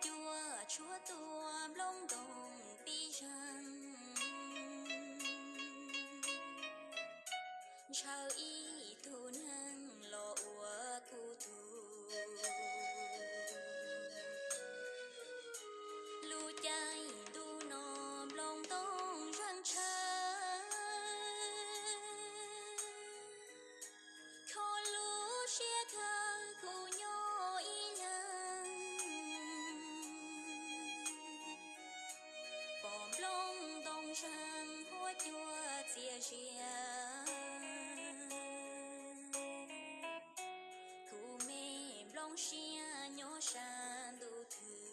Cua tshuab tua nplooj ntoo pib zeeg, ntshaw ib tug neeg los ua kuv tug. Lub caij ntuj no nplooj ntoo zeeg tshaw, kho lub siab kawg kuv nyob ib leeg. Pom nplooj ntoo zeeg huab cua txias zias, kuv me nplooj siab nyob sab ntuj twg.